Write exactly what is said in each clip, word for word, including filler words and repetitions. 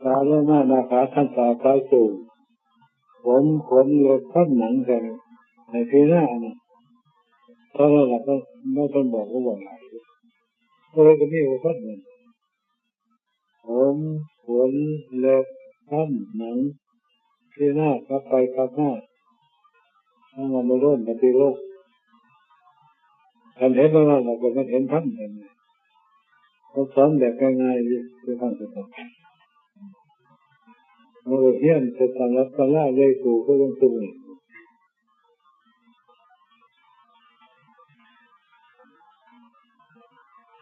ตาและหน้า หน้าผาก คันตา ปลายจมูก ผม ขน เล็บ ฟัน หนัง กัน ให้พิจารณาอันนั้น เท่านั้นแหละ ก็ไม่ต้องบอกก็บอกหลาย เพราะว่าก็มีว่าฟัน หนัง ผม ขน เล็บ ฟัน หนัง พิจารณากลับไปกลับมา ทั้งอนุโลมปฏิโลม การเห็นเหล่านั้นน่ะ ก็มันเห็นธรรมนั่นแหละ เขาสอนแบบง่ายๆ อยู่ คือฟังสอน เราเรียนไปตามหลักตำราใหญ่โตก็ยังสูง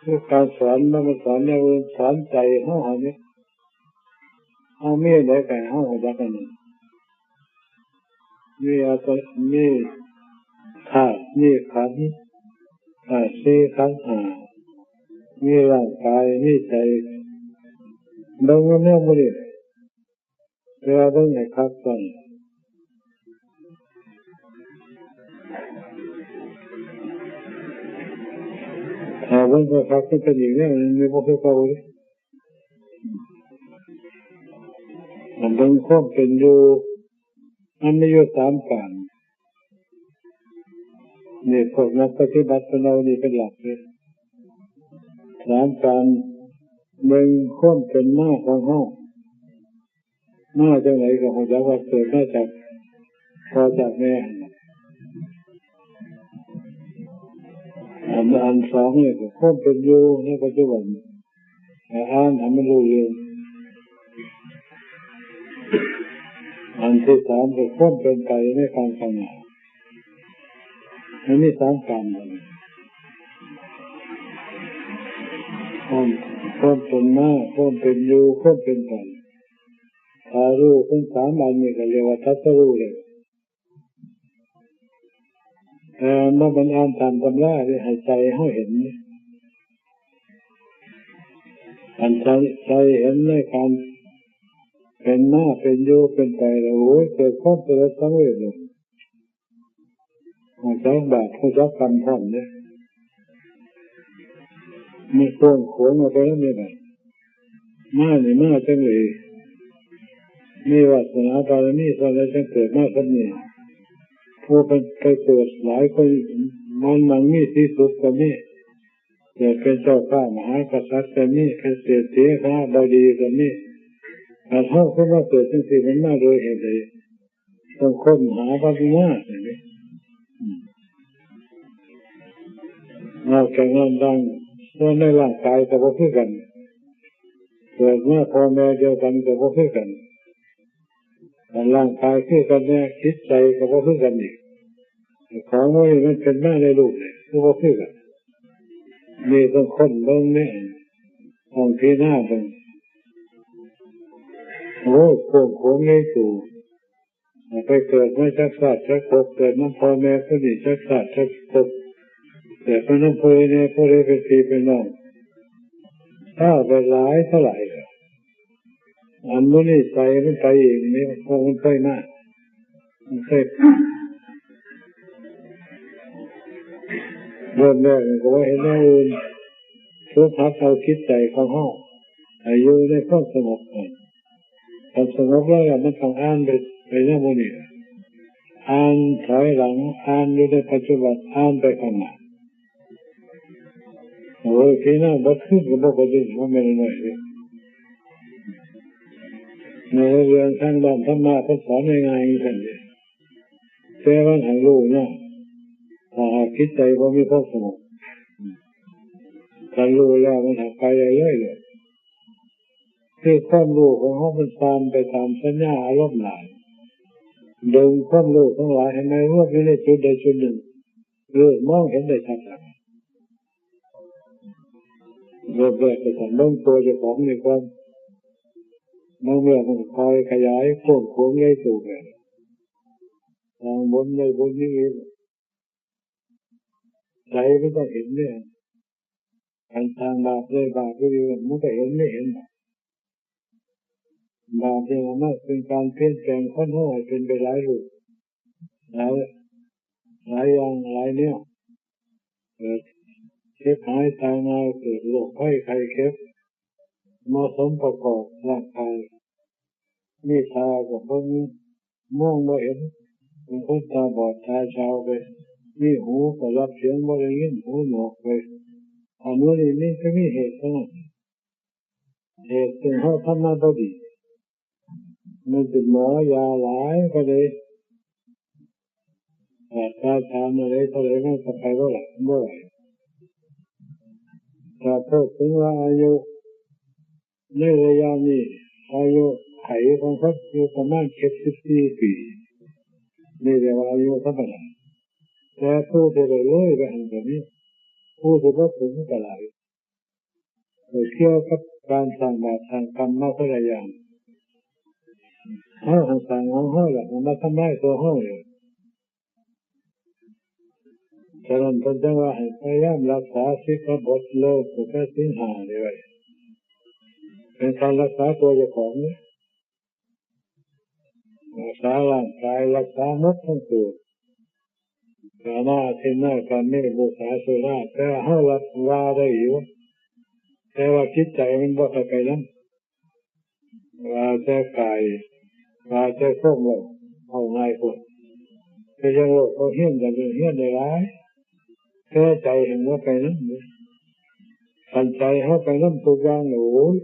คือการสอนมัน มันสอนอย่างอื่น สอนใจเฮา เฮาเนี่ย เฮามีอะไรกัน เฮาหัวจักกันนี่ มีอาต- มีธาตุ มีขันธ์ ธาตุสี่ ขันธ์ห้า มีร่างกาย มีใจ เบิ่งว่าแนวบ่นี้ แต่ว่าเบิ่งให้คักก่อน ถ้าเบิ่งบ่คัก มันเป็นอีกแนวหนึ่ง มันบ่คือเก่าเด้ มันเบิ่งความเป็นอยู่ มันมีอยู่สามการ นี่พวกนักปฏิบัติเพิ่นเอานี่เป็นหลักเลย สามการ เบิ่งความเป็นมาของเฮา มาจังได๋ก็ฮู้จักว่าเกิดมาจากพ่อจากแม่ อัน อันสองนี่ก็ความเป็นอยู่ในปัจจุบัน ให้อ่านให้มันรู้เรื่อง อันที่สามก็ความเป็นไปในการข้างหน้า มันมีสามการ ความ ความเป็นมา ความเป็นอยู่ ความเป็นไป ถ้ารู้ทั้งสามอันนี้ก็เรียกว่าตรัสรู้แล้ว แต่บ่แม่นอ่านตามตำราเด้ ให้ใจเฮาเห็น อันใจ ใจเห็นในการเป็นมา เป็นอยู่ เป็นไปแล้ว โอ้ย เกิดความสลดสังเวชเลย ฮู้จักบาป ฮู้จักกรรมพร้อมเด้ มีความขวนออกไปแล้วนี่แหละ มานี่มาจังเลย มีวาสนาบารมีเท่าใดจังเกิดมาแบบนี้ ผู้เป็นไปเกิดหลายคน มัน มันมีที่สุดก็มี เกิดเป็นเจ้าฟ้ามหากษัตริย์ก็มี เป็นเศรษฐีคณบดีก็มี แต่เฮาคือมาเกิดจังซี่ มันมาโดยเหตุใด ต้องค้นหาปัญญา เห็นไหม อืม นอกจากนั้น ร่าง ส่วนในร่างกายก็บ่คือกัน เกิดมาพ่อแม่เดียวกันก็บ่คือกัน แต่ร่างกายคือกันแน่ จิตใจก็บ่คือกันอีก ของพวกนี้มันเป็นมาในรูปนี่ คือบ่คือกัน นี่ต้องค้นเบิ่งนี่ ต้องพิจารณาเบิ่ง โอ้ย กว้างขวางใหญ่โต ไปเกิดมาจักชาติจักภพ เกิดนำพ่อแม่ผู้นี้จักชาติจักภพ เกิดมานำผู้ใดแน่ ผู้ใดเป็นพี่เป็นน้อง พาไปหลายเท่าไหร่แล้ว อันมื้อนี้ไปมันไปเองนี่ เพราะมันเคยมา มันเคย เริ่มแรกนี่ก็ว่าเห็นแนวอื่น ฝึกหัดเอาจิตใจของเฮาให้อยู่ในความสงบก่อน ความสงบแล้วมันต้องอ่านไป ไปแนวหมู่นี้ อ่านถอยหลัง อ่านอยู่ในปัจจุบัน อ่านไปข้างหน้า โอ้ย พี่น้อง บ่คืนก็บ่กระดึง บ่แม่นน้อยเด้ ในเรื่องทางด้านธรรมะ เพิ่นสอนง่ายๆจังซั่นเด้ แต่ว่าให้รู้เนาะ ถ้าหากจิตใจบ่มีความสงบ ถ้ารู้แล้วมันหักไปได้เลยเด้ คือความรู้ของเฮามันผ่านไปตามสัญญาอารมณ์หลาย ดึงความรู้ทั้งหลายให้มารวมอยู่ในจุดใดจุดหนึ่ง เออ มองเห็นได้ชัดแล้ว เริ่มแรกก็ต้องเบิ่งตัวเจ้าของนี่ก่อน เบิ่งแล้วมันก็ค่อยขยายกว้างขวางใหญ่โตไป สร้างบุญได้บุญนี่เอง ใจมันต้องเห็นเนี่ย การสร้างบาปได้บาปก็ดี มันก็เห็นไม่เห็น บาปเนี่ยมันเป็นการเปลี่ยนแปลงคนเฮาให้เป็นไปหลายรูป หลาย หลายอย่างหลายแนว เกิดเจ็บหายตายง่าย เกิดโรคภัยไข้เจ็บ มาสมประกอบร่างกาย มีตาก็เบิ่ง มองบ่เห็น เป็นคนตาบอดตาเชาไป มีหูก็รับเสียงบ่ได้ยิน หูหนวกไป อันนู้นนี่มันก็มีเหตุเท่านั้น เหตุเป็นเพราะทำมาบ่ดี มันเป็นหมอยาหลายก็เลยบาดตาชามาเลยเท่าไรมันก็ไปบ่ไหวบ่ไหว แต่พูดถึงว่าอายุ ในระยะนี้ อายุไขของคนอยู่ประมาณเจ็ดสิบสี่ปี นี่เรียกว่าอายุธรรมดา แต่ผู้ที่ได้เลยไปหันกว่านี้ ผู้ที่บ่ถึงก็หลาย เกี่ยวกับการสร้างบาปสร้างกรรมมาคนละอย่าง เฮาหันสร้างของเฮาล่ะ มันมาทำลายตัวเฮาเลย ฉะนั้นเพิ่นจั่งว่าให้พยายามรักษาศีลบท เลิกตั้งแต่ศีลห้านี่ไว้ เป็นการรักษาตัวเจ้าของนี่ รักษาร่างกาย รักษาหมดทั้งตัว กามาทินนากาเม มุสาสุรา แต่เฮารับว่าได้อยู่ แต่ว่าจิตใจมันบ่เข้าไปนำ ว่าแต่กาย ว่าแต่ความโลภ เอาง่ายโพด แต่ยังโลภเขาเฮี้ยนกันอยู่ เฮี้ยนได้หลาย แต่ใจหั้นบ่ไปนำเด้ คันใจเฮาไปนำทุกอย่างนี่ โอ้ย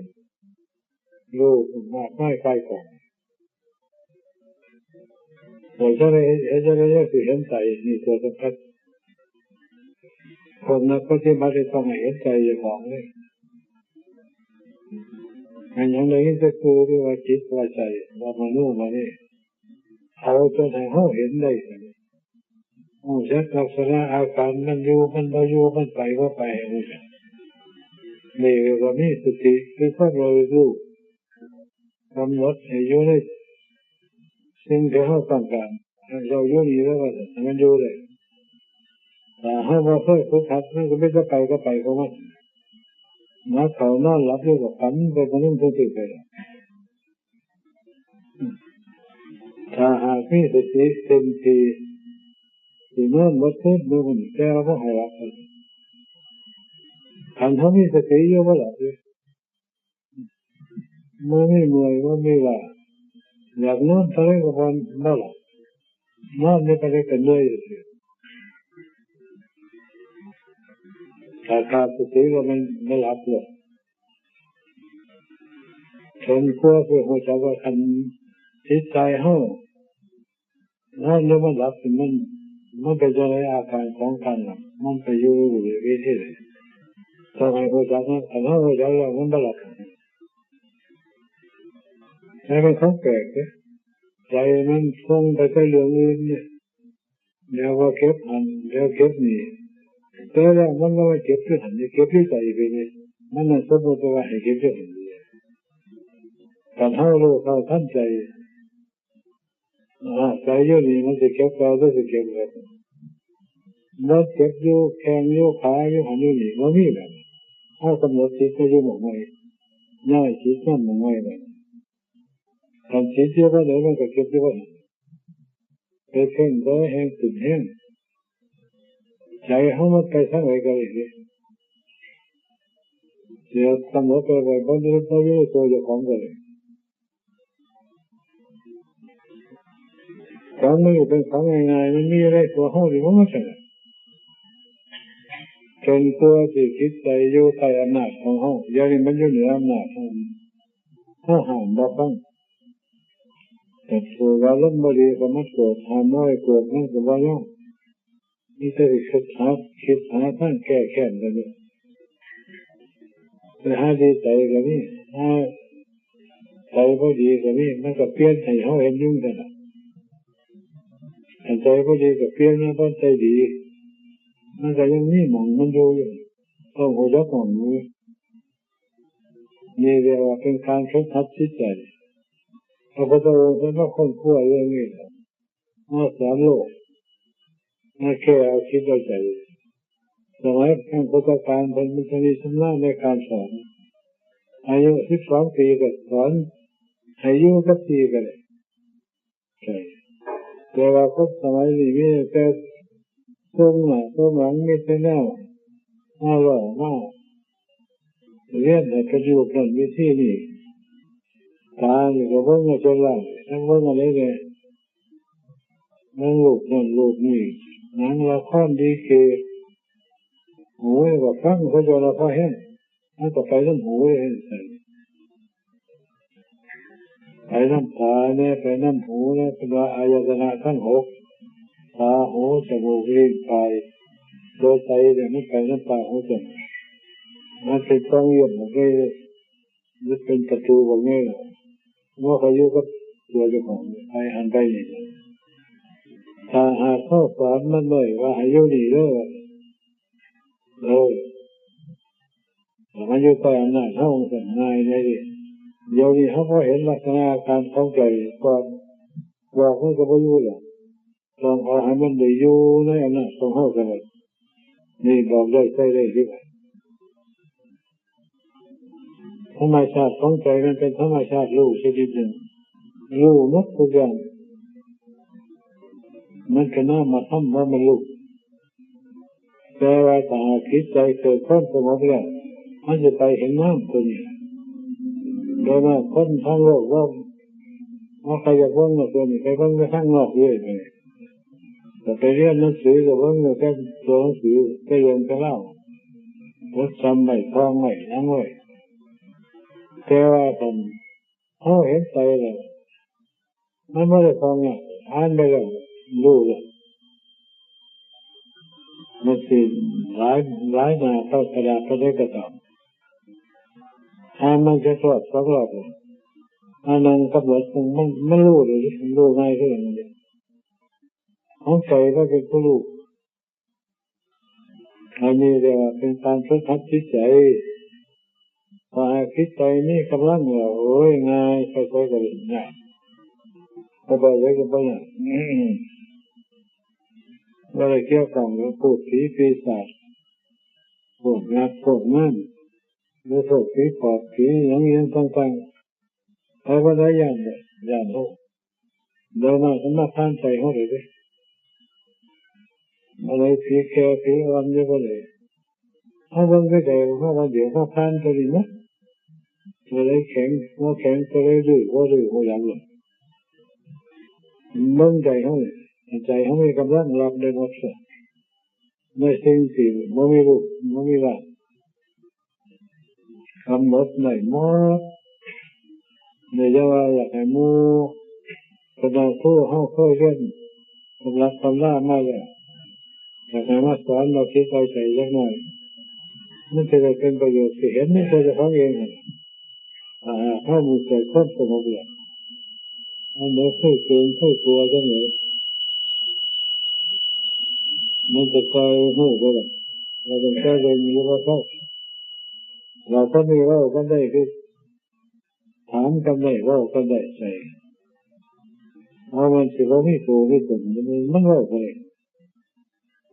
โลภมากมายกายกอง เฮ็ดจั่งใด เฮ็ดจั่งใดจั่งสิเห็นใจ นี่ตัวสำคัญ คนนักปฏิบัติต้องให้เห็นใจเจ้าของเลย อันหยังได้ยินแต่ครูที่ว่าจิตว่าใจ ว่ามโนมานี่ เอาจนให้เฮาเห็นได้ รู้จักลักษณะอาการมันอยู่มันบ่อยู่ มันไปบ่ไป รู้จัก นี่เรียกว่ามีสติ คือความระลึกรู้ กำหนดให้อยู่ในสิ่งที่เฮาต้องการ ให้เจ้าอยู่นี่แล้วว่าให้มันอยู่ได้ ถ้าเฮาบ่เคยฝึกหัด มันก็มีแต่ไปก็ไปของมัน มาเข้านอนหลับอยู่ก็ฝันไป มันบ่ถือไปดอก ถ้าหากมีสติเต็มที่ สินอนบ่ตื่นมื้อนี้ แต่ว่าบ่ให้หลับ คันเฮามีสติอยู่บ่หลับเด้ มื้อนี้เมื่อย บ่มีล้า อยากนอนเท่าใดก็บ่ บ่หลับ นอนอยู่เท่าใดก็เมื่อยอยู่ซื่อ ถ้าขาดสติก็มันบ่หลับเลย เพิ่นควรสิรู้จักว่าคันจิตใจเฮา นอนหรือมันหลับนี่มัน มันเป็นจั่งใด อาการของการหลับ มันไปอยู่วิธีใด ต้องให้รู้จักนะ คันเฮารู้จักแล้วมันบ่หลับ แต่เป็นของแปลกเด้ ใจมันส่งไปแต่เรื่องอื่นเนี่ย เดี๋ยวว่าเก็บหั้น เดี๋ยวเก็บนี่ แต่แล้วมันบ่มาเก็บอยู่หั้น เก็บอยู่ใจไปนี่ มันน่ะสมมุติว่าให้เก็บอยู่หั้น คันเฮารู้เท่าทันใจ อ่า ใจอยู่นี่มันสิเก็บเก่าหรือสิเก็บเดิม มันเก็บอยู่แข้งอยู่ขาอยู่หั้นอยู่นี่ บ่มีแล้ว เฮากำหนดจิตไปอยู่หม่องใหม่ ย้ายจิตมาหม่องใหม่แล้ว คันจิตอยู่บ่อนใดมันก็เก็บอยู่บ่อนนั้น ไปเพ่งบ่อนใดแฮงขึ้นแฮง ใจเฮามันไปทางใดก็ได้เด้ เสียกำหนดไปไว้บ่อยู่ บ่อยู่ในตัวเจ้าของก็ได้ ของมันอยู่เป็นของง่ายๆ มันมีอยู่ในตัวเฮานี่ มันบ่ซั่นล่ะ จนกว่าสิจิตใจอยู่ใต้อำนาจของเฮา เดี๋ยวนี้มันอยู่เหนืออำนาจเฮา เฮาห้ามบ่ฟัง แต่ผู้อารมณ์บ่ดีก็มาโกรธ ห้ามบ่ให้โกรธ มันก็บ่ยอม มีแต่สิคิดหา คิดหาทางแก้แค้นกันอยู่ ไปหาดีใจก็มี หาใจบ่ดีก็มี มันก็เปลี่ยนให้เฮาเห็นอยู่นั่นล่ะ คันใจบ่ดีก็เปลี่ยนมาเป็นใจดี มันก็ยังมีหม่องมันอยู่อยู่ ต้องรู้จักหม่องอยู่ นี่เรียกว่าเป็นการฝึกหัดจิตใจ พระพุทธองค์เพิ่นมาค้นคว้าเรื่องนี้ มาสอนโลก มาแก้เอาจิตเอาใจ สมัยครั้งพุทธกาลเพิ่นมีชำนาญในการสอน อายุสิบสองปีก็สอน ให้อยู่จักปีก็ได้ ใช่ แต่ว่าคนสมัยนี้มีแต่ส่งหน้าส่งหลัง มีแต่แนวมาเว้ามาเรียนให้เป็นรูปนั้นวิธีนี้ ตานี่ก็เบิ่งเอาจนหลัง ทั้งเบิ่งอะไรเนี่ย ทั้งรูปนั่นรูปนี่ หนังละครดีเก หูนี่ก็ฟังเขาเจ้าละครแห้ง มันก็ไปนำหูเลย ไปนำตาเนี่ย ไปนำหูเนี่ย เป็นว่าอายตนะทั้งหก ตา หู จมูก ลิ้น กาย โดยใจเนี่ย มันไปนำตา หู จมูก มันเป็นกองเยี่ยมหมดเลย มันเป็นประตูหมดเลย ว่าเขาอยู่กับตัวเจ้าของ ไปหันไปนี่ ถ้าหากเขาสอนมันเลยว่าให้อยู่นี่เด้อ เออ แต่มันอยู่ใต้อำนาจเขา มันง่ายได้ดิ เดี๋ยวนี้เขาก็เห็นลักษณะอาการของใจก่อน บอกมันก็บ่อยู่หรอก ต้องเอาให้มันได้อยู่ในอำนาจของเขาก็ได้ นี่บอกได้ใช้ได้ที่ ธรรมชาติของใจมันเป็นธรรมชาติรู้ชนิดหนึ่ง รู้หมดทุกอย่าง มันก็นามธรรมว่ามันรู้ แต่ว่าถ้าหากจิตใจเกิดความสงบแล้ว มันจะไปเห็นนามตัวนี้ โดยมากคนทางโลกว่า ว่าใครอยากเบิ่งนอกตัวนี้ ไปเบิ่งไปทางนอกเรื่อยไป แต่ไปเรียนหนังสือก็เบิ่งแต่ตัวหนังสือ ไปเรียนแต่เล่า บทจำไว้ ท่องไว้ หยังไว้ แต่ว่าคันเขาเห็นใจแล้ว มันบ่ได้ท่องหยัง อ่านไปแล้ว รู้แล้ว มันสิหลาย หลายหน้าเท่ากระดาษเท่าใดก็ตาม อ่านมันจะรอบสองรอบ อ่านนั่งกำหนดมัน มันรู้เลย รู้ง่ายขึ้นเลย ของใจก็เป็นผู้รู้ อันนี้เรียกว่าเป็นการฝึกหัดจิตใจ พอหากจิตใจมีกำลังแล้ว โอ้ย ง่าย ใครๆก็เล่นง่าย บ่ไปเลยก็บ่ยาก บ่ได้เกี่ยวข้องกับพูดผีปีศาจ พวกยักษ์พวกนั้น หรือพวกผีปอบผีหยังอิหยังต่างๆ ไปบ่ได้ ย่านเด้ ย่านโลก โดยมากมันมาผ่านใจเฮาเลยเด้ อะไรผีแก่ผีอ่อนอยู่บ่ได้ เฮาเบิ่งไปไกล เฮาว่าเดี๋ยวมาผ่านตัวนี้นะ ตัวใดแข็ง หัวแข็ง ตัวใดดื้อ บ่ดื้อ บ่หยังหรอก เบิ่งใจเฮานี่ ใจเฮามีกำลังรับได้หมด ในสิ่งที่บ่มีรูป บ่มีร่าง กำหนดได้หมด นี่อย่าว่าอยากให้หมู่ คณะครูเฮาเคยเรียนตำรับตำรามาแล้ว อยากให้มาสอนเราคิดเอาใจจักหน่อย มันจะได้เป็นประโยชน์ สิเห็นในตัวเจ้าของเองหั่น ถ้าหากเฮามีใจความสงบแล้ว อันใดเคยเกรงเคยกลัวจังเลย มันจะคอยฮู้ได้ล่ะ ว่าตั้งแต่เรียนอยู่บ่เท่า เราก็มีเว้ากันได้คือ ถามกันได้ เว้ากันได้ ใส่ เอามันสิบ่มีตัวมีตน มัน มันเว้าก็ได้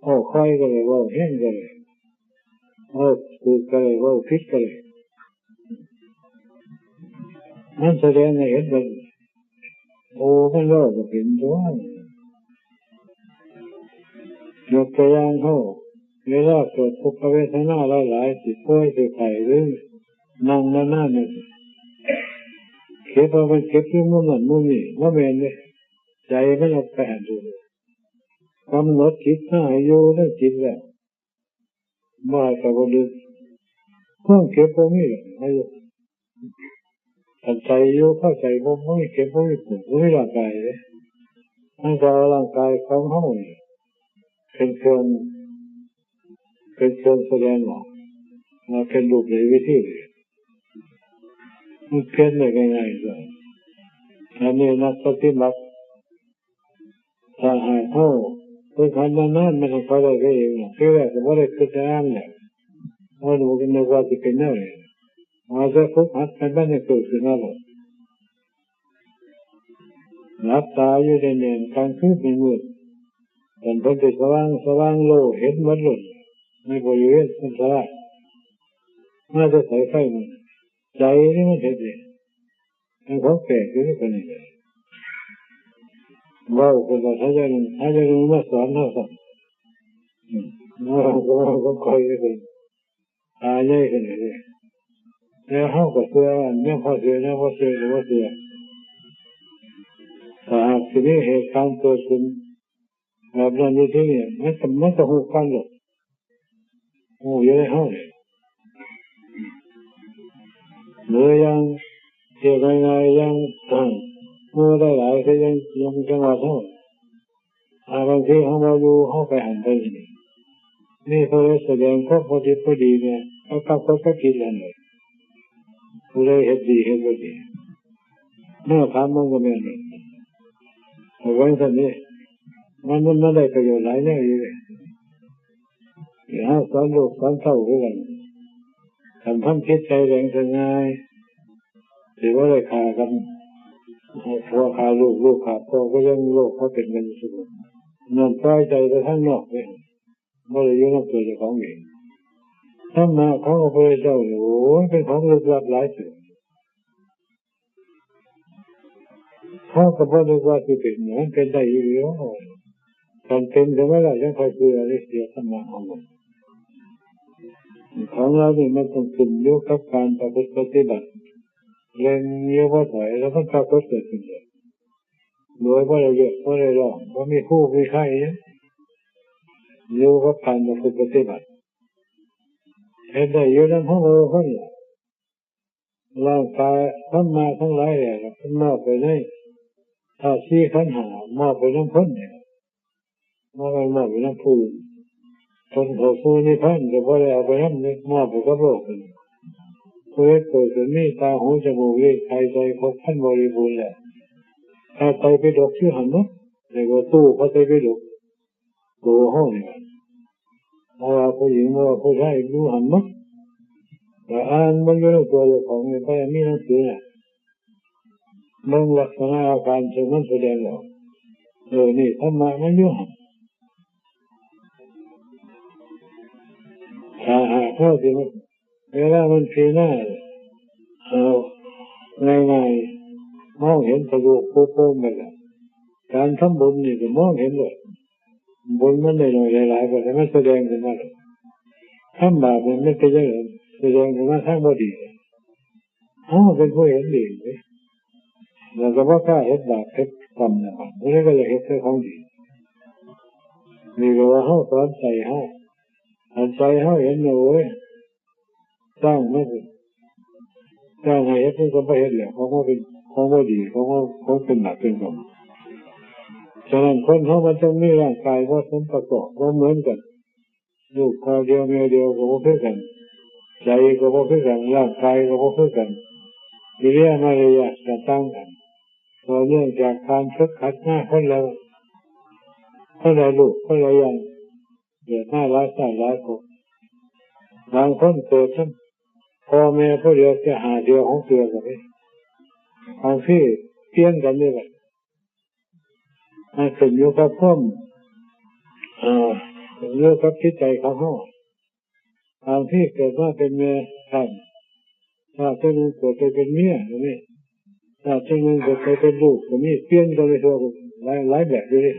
เว้าค่อยก็ได้ เว้าแฮงก็ได้ เว้าถูกก็ได้ เว้าผิดก็ได้ มันแสดงให้เห็นว่า โอ้ มันเว้าก็เป็นตัว ยกตัวอย่างเฮา เวลาเกิดทุกขเวทนาหลายๆ สิป่วยสิไข้ หรือนั่งนานๆ นี่ คิดว่ามันเจ็บอยู่มุมนั้นมุมนี้ บ่แม่นเด้ ใจมันเอาไปหั้นอยู่ กำหนดจิตให้อยู่ในจิตแล้ว บ่ให้ไปบ่ลึก ความเจ็บบ่มีหรอก ให้อยู่ คันใจอยู่ พอใจบ่ บ่มีเจ็บ บ่มีปวด บ่มีร่างกายเด้ มันก็เอาร่างกายของเฮานี่เป็นเครื่อง เป็นเครื่องแสดงออก ว่าเป็นรูปใดวิธีใด มันเปลี่ยนได้ง่ายๆ ก็ อันนี้นักปฏิบัติ ถ้าหากเฮาฝึกหัดนานๆ มันก็ได้ไปเอง ทีแรกก็บ่ได้คิดจะอ่านแหละ เฮานึกว่าสิเป็นแนวนี้ เอาแต่ฝึกหัดให้มันเกิดขึ้นมาโลด หลับตาอยู่แน่นๆ กลางคืนมืดๆ แต่เพิ่นสิสว่าง สว่างโลด เห็นหมดโลด ในบริเวณพรรษา มาแต่ไสไฟมัน ใจนี่มันเห็นเอง มันของแปลกอยู่นี่ คนนี้ เว้าคนละ ถ้าอย่าง ถ้าอย่างมาสอนเฮาซ้ำ อืม เว้าก็เว้าของข้อยนี่ ตาใหญ่ขนาดนี้ แต่เฮาก็เชื่ออันแนวพอเชื่อ แนวบ่เชื่อก็บ่เชื่อ ถ้าหากสิมีเหตุการณ์เกิดขึ้นแบบนั้นอยู่ที่นี่ มันก็ มันก็ฮู้กันโลด ฮู้อยู่ในเฮานี่ หรืออย่างเทียบง่ายๆ อย่าง หมู่หลายๆ คืออย่าง อย่างจังหวัดเฮา อ่า บางทีเฮาบ่อยู่ เฮาไปหั้นไปนี่ มีผู้ใดแสดงความบ่ดีบ่ดีเนี่ย ก็ปรากฏกับจิตแล้วนี่ ผู้ใดเฮ็ดดีเฮ็ดบ่ดี แนวถามมันก็แม่น แต่ว่าซั่นนี่ มัน มัน มันได้ประโยชน์หลายแนวอยู่เด้ เฮาสอนลูกสอนเต้าคือกัน คันทำจิตใจแรงสง่าย สิบ่ได้ฆ่ากัน ผัวฆ่าลูก ลูกฆ่าพ่อ ก็ยังโลกเขาเป็นกันอยู่ซุมื้อ นั่นปล่อยใจไปทางนอกเด้ บ่ได้อยู่นำตัวเจ้าของเอง ธรรมะของพระพุทธเจ้านี่ โอ้ย เป็นของลึกลับหลายเติบ เฮาก็บ่นึกว่าสิเป็น มันเป็นได้อีหลี คันเป็นขึ้นมาแล้ว จั่งค่อยเชื่อเด้ เชื่อธรรมะของมัน ของเรานี่มันต้องขึ้นอยู่กับการประพฤติปฏิบัติ เร่งอยู่บ่ถอย แล้วมันปรากฏเกิดขึ้นเลย โดยบ่ได้เรียกบ่ได้ร้อง บ่มีครูมีใครหยัง อยู่กับการประพฤติปฏิบัติ เฮ็ดได้อยู่นำเฮาเฮาคนล่ะ ร่างกายธรรมะทั้งหลายแหละ มันมอบไปในธาตุสี่ขันธ์ห้า มอบไปนำคนนี่ บ่แม่นมอบไปนำผู้อื่น คนเข้าสู่นิพพานก็บ่ได้เอาไปนำเด้ มอบไปกับโลกนี่ ผู้ใดเกิดขึ้นมีตา หู จมูก ลิ้น กาย ใจ ครบครันบริบูรณ์แล้ว พระไตรปิฎกอยู่หั่นเนาะ เรียกว่าตู้พระไตรปิฎก ตัวเฮานี่ล่ะ บ่ว่าผู้หญิง บ่ว่าผู้ชาย อยู่หั่นหมด ก็อ่านเบิ่งอยู่ในตัวเจ้าของนี่ ไปมีหนังสือน่ะ เบิ่งลักษณะอาการซึ่งมันแสดงออก เออ นี่ธรรมะมันอยู่หั่น ถ้าหากเฮาสิมา เวลามันพิจารณา เอาง่ายๆ มองเห็นทะลุปูโป่งไปแล้ว การทำบุญนี่ก็มองเห็นโลด บุญมันได้น้อยได้หลาย ก็ให้มันแสดงขึ้นมาโลด ทำบาปนี่มันเป็นจั่งใด แสดงขึ้นมาทางบ่ดี เฮาเป็นผู้เห็นดีเด้ แล้วก็บ่กล้าเฮ็ดบาปเฮ็ดกรรมนะ ผู้ใดก็อยากเฮ็ดแต่ของดี นี่ก็ว่าเฮาสอนใจเฮา อันใจเฮาเห็นน่ะ โอ้ย จ้างมาสิ จ้างให้เฮ็ดมันก็บ่เฮ็ดแหละ ของมันเป็น ของบ่ดี ของมัน ของเป็นบาปเป็นกรรม ฉะนั้นคนเฮามันต้องมีร่างกายบ่สมประกอบ บ่เหมือนกัน ลูกพ่อเดียวแม่เดียวก็บ่คือกัน ใจก็บ่คือกัน ร่างกายก็บ่คือกัน กิริยามารยาทก็ต่างกัน เพราะเนื่องจากการฝึกหัดมาคนละ คนละรูป คนละอย่าง เกิดมาหลายชาติหลายภพ บางคนเกิดทั้งพ่อแม่ผู้เดียวแต่ห้าเทื่อหกเทื่อก็มี บางทีเปลี่ยนกันนี่แหละ มันขึ้นอยู่กับความ เอ่อ ขึ้นอยู่กับจิตใจของเฮา บางทีเกิดมาเป็นแม่ชาติ ชาติหนึ่งเกิดไปเป็นเมียก็มี ชาติหนึ่งเกิดไปเป็นลูกก็มี เปลี่ยนกันไปทั่ว หลาย หลายแบบอยู่เด้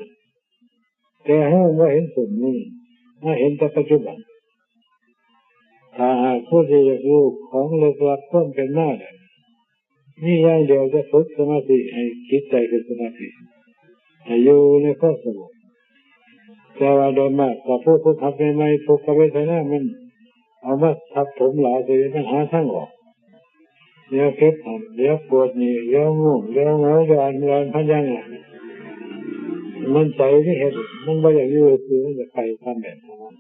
แต่เฮาบ่เห็นผลนี่ มาเห็นแต่ปัจจุบัน ถ้าหากผู้ที่อยากรู้ของลึกลับความเป็นมาเนี่ย มีอย่างเดียวจะฝึกสมาธิให้จิตใจเป็นสมาธิ ให้อยู่ในความสงบ แต่ว่าโดยมากถ้าผู้ฝึกหัดใหม่ๆ ทุกขเวทนามันเอามาทับถมหลาย จนมันหาทางออก เดี๋ยวเก็บหั้น เดี๋ยวปวดนี่ เดี๋ยวง่วง เดี๋ยวเหงา เดี๋ยวอัน เดี๋ยวอันพันยังหลัง มันใจที่เห็น มันบ่อยากอยู่ซื่อ มันจะไปตามแบบของมัน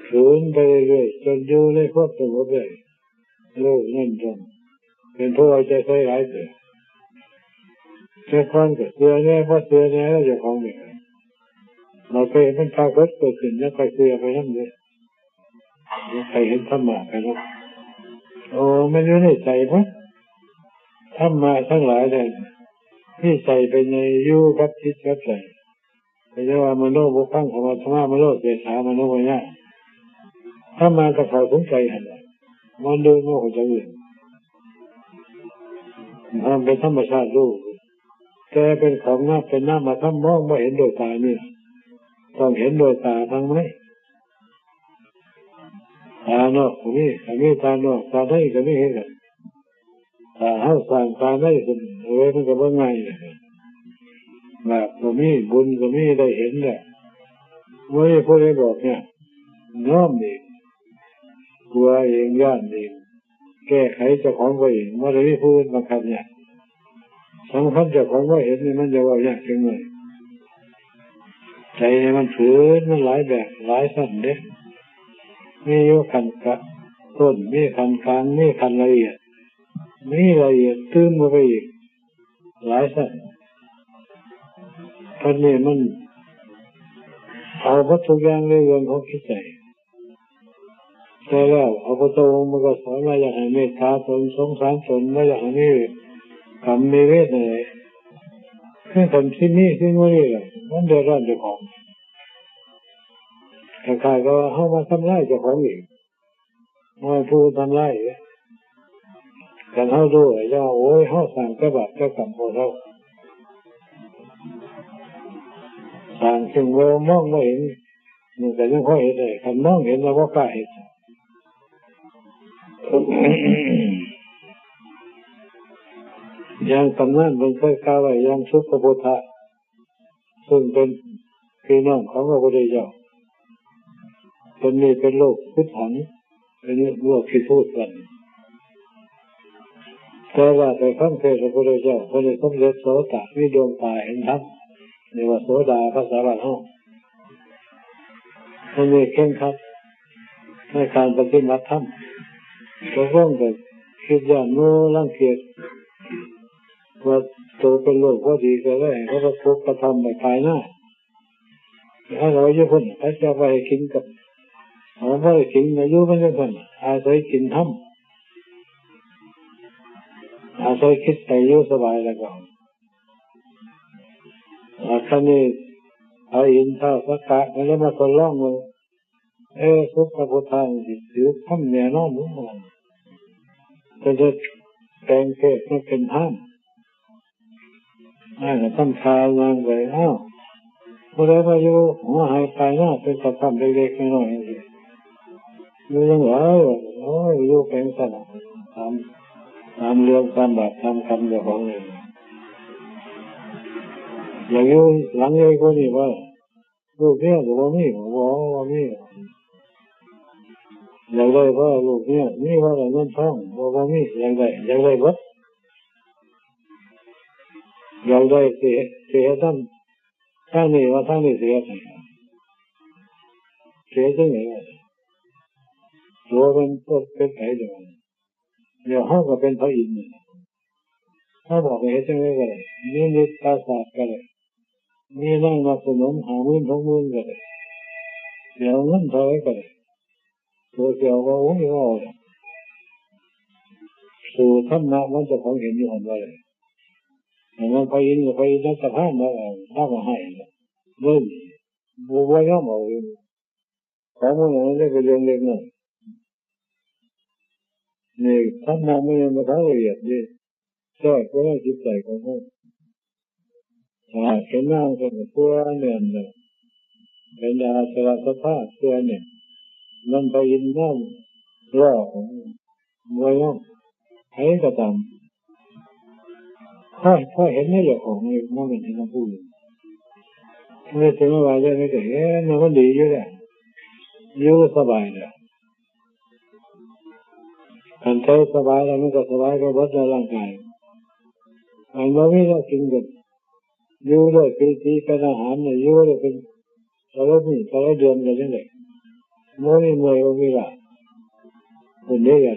ฝืนไปเรื่อยๆ จนอยู่ในความสงบเลย โลกนั่นจนเป็นผู้เอาใจใส่หลายเกิด แต่ก่อนก็เชื่อแน่ บ่เชื่อแน่ แล้วเจ้าของเนี่ย เราไปเห็นมันปรากฏเกิดขึ้น แล้วก็เชื่อไปนำเด้ แล้วไปเห็นธรรมะไปนำ โอ้ มันอยู่ในใจเบิด ธรรมะทั้งหลายเนี่ย มีใจเป็นใหญ่ อยู่กับจิตกับใจ แต่จะว่ามโนบุพพังควัตถมามโนเศรษฐามโนมยะ ธรรมะก็เข้าถึงใจหั่นล่ะ มันเดินมาหัวใจอื่น มันเป็นธรรมชาติรู้ แต่เป็นของนาม เป็นนามธรรม มองบ่เห็นโดยตานี่ ต้องเห็นโดยตาทางใน ตานอกก็มี ก็มีตานอก ตาในก็มีคือกัน ถ้าเฮาสร้างตาในขึ้น โอ้ย มันก็บ่ง่ายเลย บาปก็มี บุญก็มี ได้เห็นแล้ว บ่มีผู้ใดบอกเนี่ย ยอมเอง กลัวเอง ย้านเอง แก้ไขเจ้าของก็เอง บ่ได้มีผู้อื่นบังคับเนี่ย สำคัญเจ้าของบ่เห็นนี่ มันจะเว้ายากจังเลย ใจนี่มันผืน มันหลายแบบ หลายชั้นเด้ มีอยู่ขั้นกะ ต้น มีขั้นกลาง มีขั้นละเอียด มีละเอียดตื่นเข้าไปอีก หลายชั้น อันนี้มันเอาหมดทุกอย่างในเรื่องของจิตใจ แต่แล้วพระพุทธองค์มันก็สอนว่าอยากให้เมตตาตน สงสารตน ว่าอยากให้มีกรรมมีเวรนั่นแหละ คือคันสิมีสิ่งเหล่านี้แหละ มันเดือดร้อนเจ้าของ คล้ายๆกับว่าเฮามาทำลายเจ้าของเอง ว่าผู้ทำลายเอง คันเฮารู้แล้ว โอ้ย เฮาสร้างแต่บาปแต่กรรมพวกเฮา สร้างซึ่งบ่มองบ่เห็น มันก็ยังพอเฮ็ดได้ คันมองเห็นแล้วบ่กล้าเฮ็ด อย่างตำนานเพิ่นเคยกล่าวไว้ อย่างสุปปะพุทธะ ซึ่งเป็นพี่น้องของพระพุทธเจ้า เพิ่นนี่เป็นโรคพิษหัน เป็นโรคขี้พูดกัน แต่ว่าไปฟังเทศน์พระพุทธเจ้า เพิ่นได้สำเร็จโสตะ มีดวงตาเห็นธรรม เรียกว่าโสดา ภาษาบ้านเฮา เพิ่นนี่เคร่งครัดในการปฏิบัติธรรม ตกลงก็คิดย้านหมู่รังเกียจ ว่าโตเป็นโรคบ่ดีก็เลยให้เขาไปปลูกกระท่อมไว้ปลายนา ให้เราอยู่พุ่น เขาจะเอาไปให้กินกับ เอาไปให้กิน อายุมันจังซั่น อาศัยกินธรรม อาศัยคิดไปอยู่สบายแล้วก็ อ่า คราวนี้พระอินทร์ท้าวสักกะก็เลยมาทดลองเบิ่ง เอ้ สุปปะพุทธะนี่สิถือธรรมแน่นอนบ่ ก็จะแปลงเทศน์มาเป็นพราหมณ์ อ้ายก็ทำท่าย่างไป อ้าว ผู้ใดมาอยู่หัวไฮ่ปลายนา เป็นกระท่อมเล็กๆน้อยๆจังซี้ อยู่จังได๋ โอ้ย อยู่ไปจั่งซั้นล่ะ ตาม ตามเรื่อง ตามบาป ตามกรรมเจ้าของเอง อยากอยู่หลังใหญ่กว่านี้บ่ ลูกเมียก็บ่มี บ่ บ่มี อยากได้บ่ลูกเมีย มีบ่ล่ะเงินทอง บ่ บ่มี อยากได้ อยากได้เบิด อยากได้สิ สิเฮ็ดนำทางนี้ ว่าทางนี้สิเฮ็ดให้ สิเฮ็ดจั่งใด๋วะ ตัวเป็น เป็นไผเดี๋ยวนี้ เดี๋ยวเฮาก็เป็นพระอินทร์นี่ เฮาบอกให้เฮ็ดจั่งใด๋ก็ได้ นิมิตปราสาทก็ได้ มีนางนับสนมห้าหมื่นหกหมื่นก็ได้ สิเอาเงินเท่าใด๋ก็ได้ ตัวสิเอา ว่า โอ้ย ว่าเอาล่ะ สู่ธรรมะมันเจ้าของเห็นอยู่หั่นว่า แต่ว่าพระอินทร์ก็พระอินทร์รัตภาพมาเอา ถ้ามาให้นะ เบิ่ง บ่ บ่ยอมเอาเอง ของมันอย่างนั้นเป็นเรื่องเล็กน้อย นี่ธรรมะมันยังบ่ทันละเอียดเด้ แทรกไว้ในจิตใจของเฮา ถ้าเป็นนางก็ตัวแน่นน่ะ เป็นอาสวะสภาพตัวแน่น มันพระอินทร์นำล้อของมัน บ่ยอม ไผก็ตาม พอ พอเห็นในเจ้าของนี่ มันเป็นเห็นของผู้อื่น มันจะมาว่าเรื่องนี้ก็เห็นว่ามันดีอยู่แล้ว อยู่สบายแล้ว คันใจสบายแล้วมันก็สบายไปเบิดในร่างกาย อันบ่มีแนวกินก็อยู่ด้วยปีติเป็นอาหารเนี่ย อยู่ได้เป็นแต่ละมื้อแต่ละเดือนก็จั่งใด๋ บ่มีเมื่อยบ่มีล้า เป็นเด้อ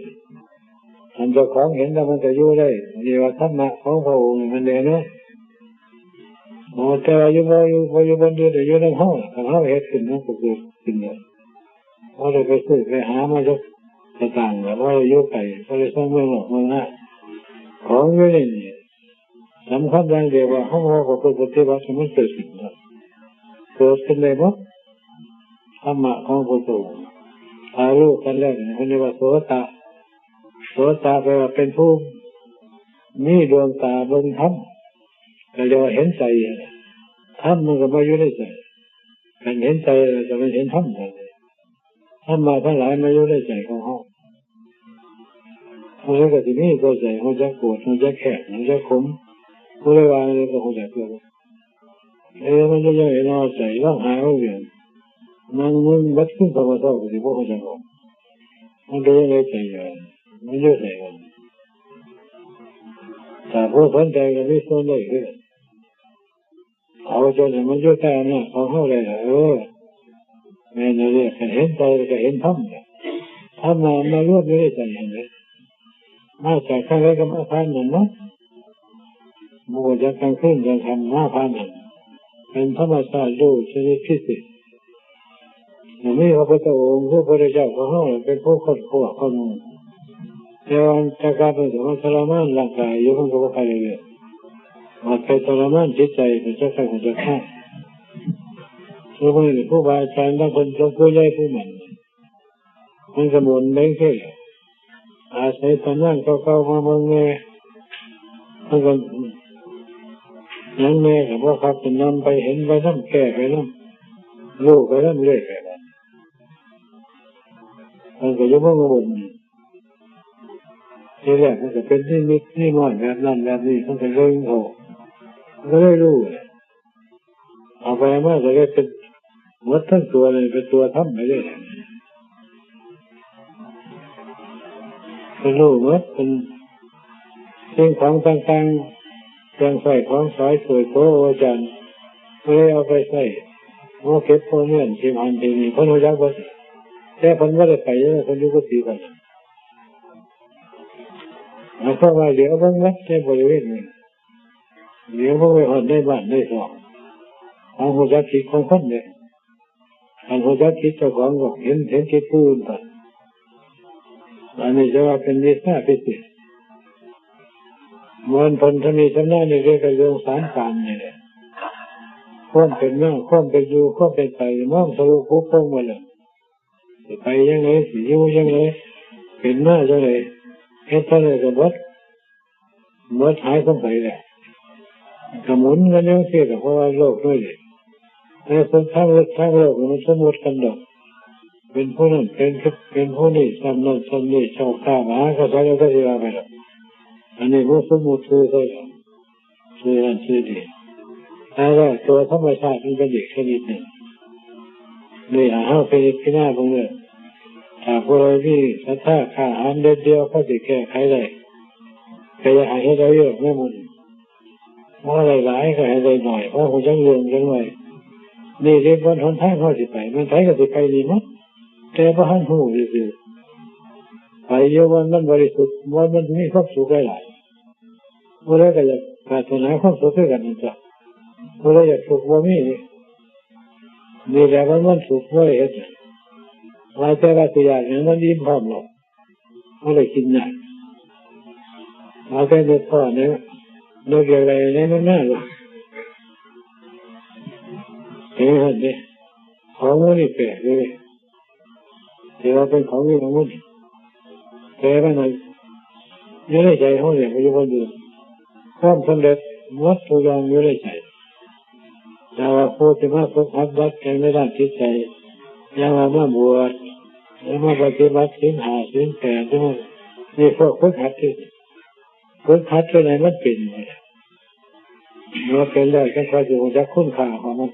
อันเจ้าของเห็นแล้วมันก็อยู่ได้ นี่ว่าธรรมะของพระองค์นี่มันแน่นอน โอ้ แต่ว่าอยู่บ่อยู่ บ่อยู่บ่อยู่ แต่อยู่นำเฮา คันเฮาเฮ็ดขึ้นมันก็เกิดขึ้นแล้ว บ่ได้ไปซื้อไปหามาจักสตางค์แล้ว บ่ได้อยู่ไกล บ่ได้ส่งเมืองนอกเมืองนา ของอยู่ในนี่ สำคัญอย่างเดียวว่าเฮาบ่ประพฤติปฏิบัติให้มันเกิดขึ้นครับ เกิดขึ้นได้บ่ ธรรมะของพระพุทธองค์ ถ้ารู้กันแล้วนี่ เพิ่นเรียกว่าโสตะ โสตะแปลว่าเป็นผู้มีดวงตาเบิ่งธรรม ก็เรียกว่าเห็นใจ ธรรมมันก็บ่อยู่ในใจ คันเห็นใจแล้วก็มันเห็นธรรมนั่นแหละ ธรรมะทั้งหลายมาอยู่ในใจของเฮา ผู้ใดก็สิมีตัวใจ ฮู้จักโกรธ ฮู้จักแค้น ฮู้จักขม ผู้ใดว่าอะไรก็ฮู้จักตัว เอ้ย มันจะยังไงเนาะ ใจเราหาเอาเรื่อง นั่งมึนเบิดคืน พอมาเช้าก็สิบ่ฮู้จักออก มันเป็นยังไงใจเรา มันอยู่ไสกัน ถ้าผู้สนใจก็มีส่วนได้คือกัน เอาจนให้มันอยู่ใต้อำนาจของเฮาได้ล่ะ เออ แม่นแล้วเด้ คันเห็นใจก็เห็นธรรมน่ะ ธรรมะมารวมอยู่ในใจนั่นแหละ มาจากทางใดก็มาทางนั้นเนาะ บ่ว่าจากกลางคืนกลางค่ำมาทางนั้น เป็นธรรมชาติรู้ชนิดพิเศษ อันนี้พระพุทธองค์ พระพุทธเจ้าของเฮาเป็นผู้ค้นคว้าข้อมูล แต่ว่าจากการเป็นสมทรมานร่างกายอยู่ มันก็บ่ค่อยได้เรื่อง มันไปทรมานจิตใจ มันจะใครมันจะฆ่า คือมันผู้บาอาจารย์บางคน หลวงปู่ใหญ่ผู้หมั่น มันก็หมุนไปจั่งซี้ อาศัยตำนานเก่าๆมาเบิ่งแน่ มันก็หยังแน่ก็บ่คัก เป็นนำไป เห็นไปนำ แก้ไปนำ รู้ไปนำ เรื่อยไปนำ มันก็อยู่เมืองอุบล ทีแรกมันก็เป็นนิมิตนิมนต์แบบนั้นแบบนี้ มันก็เลยโง่ มันก็เลยรู้ เอาไปเอามาก็เลยเป็น หมดทั้งตัวเลย เป็นตัวธรรมไปเลย เป็นรู้หมด เป็นสิ่งของต่างๆ เครื่องใช้ของสอย ถ้วยโถอาจารย์ บ่ได้เอาไปใช้ บ่เก็บบ่เมียน ถิ่มหั่นถิ่มนี่ เพิ่นรู้จักเบิด แต่เพิ่นบ่ได้ไปเลย เพิ่นอยู่กุฏิเพิ่น หมายความว่าเหลียวเบิ่งหมดในบริเวณนี้ เหลียวเบิ่งไปฮอดในบ้านในซอก เอารู้จักจิตของคนเด้ คันรู้จักจิตเจ้าของก็เห็น เห็นจิตผู้อื่นไป อันนี้จะว่าเป็นวิชาพิเศษ เหมือนเพิ่นชำนิชำนาญในเรื่อง เรื่องสารกลางนี่แหละ ความเป็นมา ความเป็นอยู่ ความเป็นไป มองทะลุปุโปร่งหมดแล้ว สิไปจั่งใด สิอยู่จั่งใด เป็นมาจั่งใด เฮ็ดจั่งใดก็เบิด เบิดหายสงสัยแล้ว ก็หมุนกันอยู่จั่งซี้ล่ะ เพราะว่าโลกด้วยนี่ แต่สุดทางโลก ทางโลกนี่มันสมมุติกันดอก เป็นผู้นั้น เป็น เป็นผู้นี้ ซ้ำนั้นซ้ำนี้ เจ้าข้ามหากษัตริย์ แล้วก็สิว่าไปดอก อันนี้บ่สมมุติซื่อใส่ดอก ซื่อนั้นซื่อนี้ แต่ว่าตัวธรรมชาติมันเป็นอีกชนิดหนึ่ง นี่ล่ะ เฮาพิจารณาเบิ่งเด้อ ถ้าผู้ใดมีศรัทธา กล้าหาญเด็ดเดี่ยว พอสิแก้ไขได้ ก็อย่าให้เฮ็ดเอาเยอะแม่หมู่ บ่ได้หลายก็ให้ได้หน่อย พอฮู้จักเรื่องจักหน่อย นี่เรียกว่าหนทางเฮาสิไป มันไผก็สิไปนี่หมด แต่บ่ทันฮู้ซื่อๆ ไปอยู่ว่ามันบริสุทธิ์ ว่ามันมีความสุขหลายๆ ผู้ใดก็อยากปรารถนาความสุขคือกันนั่นจ้ะ ผู้ใดอยากทุกข์บ่มี นี่แหละมัน มันสุขบ่ได้เฮ็ด ว่าแต่ว่าสิอยากหยังมันอิ่มพร้อมแล้ว บ่ได้คิดยาก ว่าแต่นึกพอเนี่ย นึกอย่างไรในมันมาลูก เห็นหั่นเด้ ของหมู่นี่แปลกเลย แต่ว่าเป็นของอยู่ในหมู่นี่ แต่ว่าใน อยู่ในใจเฮาเนี่ย มันอยู่บ่อยู่ ความสำเร็จหมดทุกอย่างอยู่ในใจ แต่ว่าผู้ที่มาฝึกหัดวัดกันในด้านจิตใจ อย่างว่ามาบวช หรือมาปฏิบัติศีลห้า ศีลแปด นี่มัน นี่พวกฝึกหัดที่ ฝึกหัดตัวไหนมันเป็นหมด เมื่อเป็นแล้วจั่งค่อยสิรู้จักคุณค่าของมัน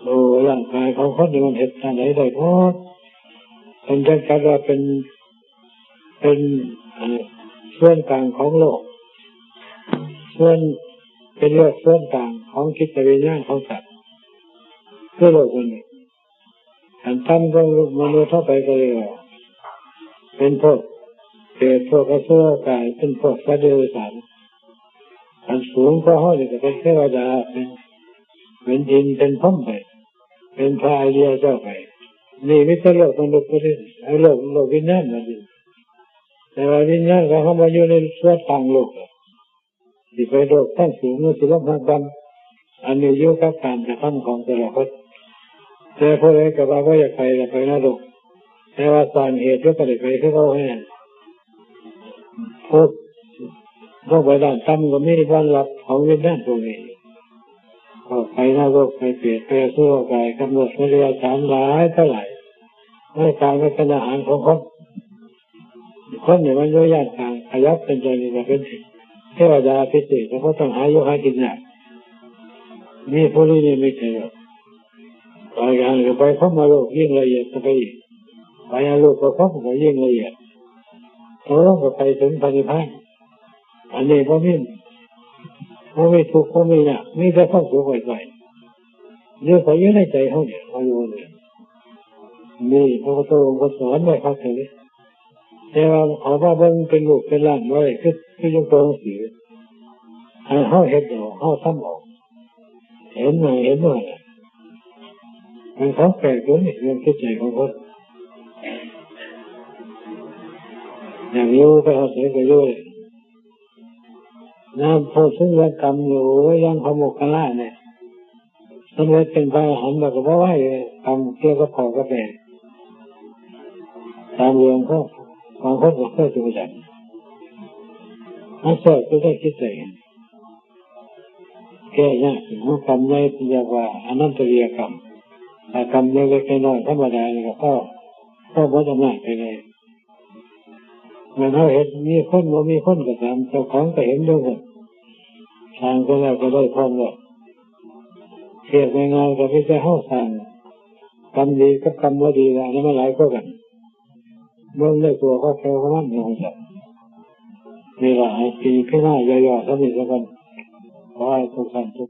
โอ้ ร่างกายของคนนี่มันเฮ็ดจั่งใดได้หมด เพิ่นจั่งจัดว่าเป็น เป็น เอ่อ ส่วนกลางของโลก ส่วน เป็นโลกส่วนกลางของจิตวิญญาณของสัตว์ คือโลกมันนี่ อันต่ำกว่ามนุษย์ทั่วไปก็เรียกว่า เป็นพวกเปรต พวกอสุรกาย เป็นพวกสัตว์เดรัจฉาน อันสูงกว่าเฮานี่ก็เป็นเทวดา เป็น เป็นอินทร์ เป็นพรหมไป เป็นพระอริยเจ้าไป นี่มีแต่โลกมนุษย์เท่านั้น ไอ้โลก โลกวิญญาณนั่นเอง แต่ว่าวิญญาณของเฮามาอยู่ในส่วนต่างโลก สิไปโลกทางสูง มันสิลำบากกัน อันนี้อยู่กับการกระทำของแต่ละคน แต่ผู้ใดก็ว่าบ่อยากไป อยากไปนรก แต่ว่าสร้างเหตุอยู่ก็ได้ไปคือเก่าแฮง พวก พวกไปด้านต่ำก็มีบ่อนหลับของวิญญาณพวกนี้ ก็ไปนรก ไปเปรต ไปอสุรกาย กำเนิดเป็นเดรัจฉานหลายต่อหลาย ร่างกายมันเป็นอาหารของคน คนเนี่ยมันอยู่ย่านกลาง ขยับเป็นใจนี่ก็เป็นเทวดาพิเศษ เพราะต้องหาอยู่หากินยาก มีผู้นี้นี่ไม่ใช่หรอก ไปอย่างก็ไปพรหมโลกยิ่งละเอียดเข้าไปอีก ไปอรูปภพก็ยิ่งละเอียด ตกลงก็ไปถึงพระนิพพาน อันนี้บ่มี บ่มีทุกข์ บ่มียาก มีแต่ความสุขไวๆ อยู่ไปอยู่ในใจเฮาเนี่ย เฮาอยู่เนี่ย นี่พระพุทธองค์ก็สอนไว้คักเลย แต่ว่าเอามาเบิ่งเป็นรูปเป็นร่างบ่ได้ คือ คือยังตัวหนังสือ ให้เฮาเฮ็ดเอา เฮาทำเอา เห็นหน้าเห็นว่าน่ะ มันของแปลกตัวนี้ เรื่องจิตใจของคน อย่างอยู่ไปหาไสก็อยู่เลย น้ำโพธิ์สุริยกรรมอยู่ โอ้ย ยังพระโมคคัลลาเนี่ย สำเร็จเป็นพระอรหันต์แล้วก็บ่ไหวเลย กรรมเกี่ยวกับข้าวกับแป้ง ตามเรื่องของ บางคนก็เคยถูกจับ มันแทรกอยู่ในจิตใจ แก้ยาก ถึงกรรมใหญ่ที่เรียกว่าอนันตริยกรรม ถ้ากรรมเล็กๆน้อยๆธรรมดานี่ก็พอ พอหมดอำนาจไปเลย แม่นเฮาเฮ็ด มีคนบ่มีคนก็ตาม เจ้าของก็เห็นอยู่พุ่น สร้างไปแล้วก็ได้พร้อมแล้ว เทียบง่ายๆก็มีแต่เฮาสร้างกรรมดีกับกรรมบ่ดีละ อันนั้นมันหลายกว่ากัน เบิ่งได้ตัวเขาแปลว่ามันหยังจั่ง นี่ล่ะ ให้ตีพิจารณาย่อๆเท่านี้ซะก่อน ขอให้ทุกท่านทุก